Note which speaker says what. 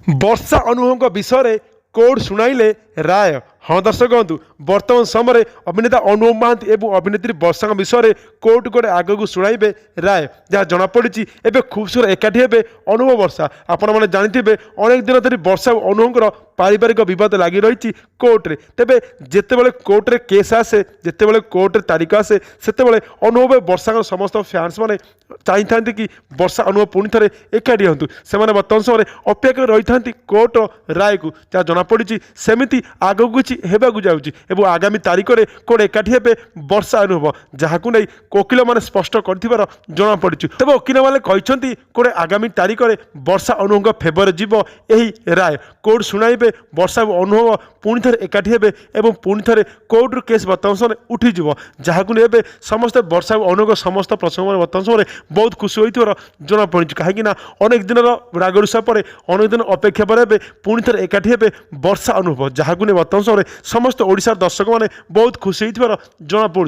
Speaker 1: ବର୍ଷା ଅନୁଭବଙ୍କ ବିଷୟରେ କୋର୍ଟ ଶୁଣାଇଲେ ରାୟ। ହଁ ଦର୍ଶକ ବନ୍ଧୁ, ବର୍ତ୍ତମାନ ସମୟରେ ଅଭିନେତା ଅନୁଭବ ମହାନ୍ତି ଏବଂ ଅଭିନେତ୍ରୀ ବର୍ଷାଙ୍କ ବିଷୟରେ କୋର୍ଟ ଗୋଟେ ଆଗକୁ ଶୁଣାଇବେ ରାୟ, ଯାହା ଜଣାପଡ଼ିଛି। ଏବେ ଖୁବ୍ ଶୀଘ୍ର ଏକାଠି ହେବେ ଅନୁଭବ ବର୍ଷା। ଆପଣମାନେ ଜାଣିଥିବେ, ଅନେକ ଦିନ ଧରି ବର୍ଷା ଓ ଅନୁଭବଙ୍କର ପାରିବାରିକ ବିବାଦ ଲାଗି ରହିଛି କୋର୍ଟରେ। ତେବେ ଯେତେବେଳେ କୋର୍ଟରେ କେସ୍ ଆସେ, ଯେତେବେଳେ କୋର୍ଟରେ ତାରିଖ ଆସେ, ସେତେବେଳେ ଅନୁଭବ ଓ ବର୍ଷାଙ୍କର ସମସ୍ତ ଫ୍ୟାନ୍ସ ମାନେ ଚାହିଁଥାନ୍ତି କି ବର୍ଷା ଅନୁଭବ ପୁଣି ଥରେ ଏକାଠି ହୁଅନ୍ତୁ। ସେମାନେ ବର୍ତ୍ତମାନ ସମୟରେ ଅପେକ୍ଷା କରି ରହିଥାନ୍ତି କୋର୍ଟର ରାୟକୁ। ଯାହା ଜଣାପଡ଼ିଛି, ସେମିତି ଆଗକୁ କିଛି ହେବାକୁ ଯାଉଛି ଏବଂ ଆଗାମୀ ତାରିଖରେ କୋର୍ଟ ଏକାଠି ହେବେ ବର୍ଷା ଅନୁଭବ, ଯାହାକୁ ନେଇ ଓକିଲମାନେ ସ୍ପଷ୍ଟ କରିଥିବାର ଜଣାପଡ଼ିଛି। ତେବେ ଓକିଲମାନେ କହିଛନ୍ତି, କୋର୍ଟ ଆଗାମୀ ତାରିଖରେ ବର୍ଷା ଅନୁଭବଙ୍କ ଫେଭରରେ ଯିବ ଏହି ରାୟ। କୋର୍ଟ ଶୁଣାଇବେ, ବର୍ଷା ଓ ଅନୁଭବ ପୁଣି ଥରେ ଏକାଠି ହେବେ ଏବଂ ପୁଣି ଥରେ କୋର୍ଟରୁ କେସ୍ ବର୍ତ୍ତମାନ ସମୟରେ ଉଠିଯିବ, ଯାହାକୁ ନେଇ ଏବେ ସମସ୍ତେ ବର୍ଷା ଓ ଅନୁଭବଙ୍କ ସମସ୍ତ ପ୍ରଶଂସକମାନେ ବର୍ତ୍ତମାନ ସମୟରେ ବହୁତ ଖୁସି ହୋଇଥିବାର ଜଣାପଡ଼ିଛି। କାହିଁକି ନା ଅନେକ ଦିନର ରାଗରୁଷା ପରେ, ଅନେକ ଦିନ ଅପେକ୍ଷା ପରେ ଏବେ ପୁଣି ଥରେ ଏକାଠି ହେବେ ବର୍ଷା ଅନୁଭବ, ଯାହାକୁ ନେଇ ବର୍ତ୍ତମାନ ସମୟରେ ସମସ୍ତ ଓଡ଼ିଶାର ଦର୍ଶକମାନେ ବହୁତ ଖୁସି ହୋଇଥିବାର ଜଣାପଡ଼ୁଛି।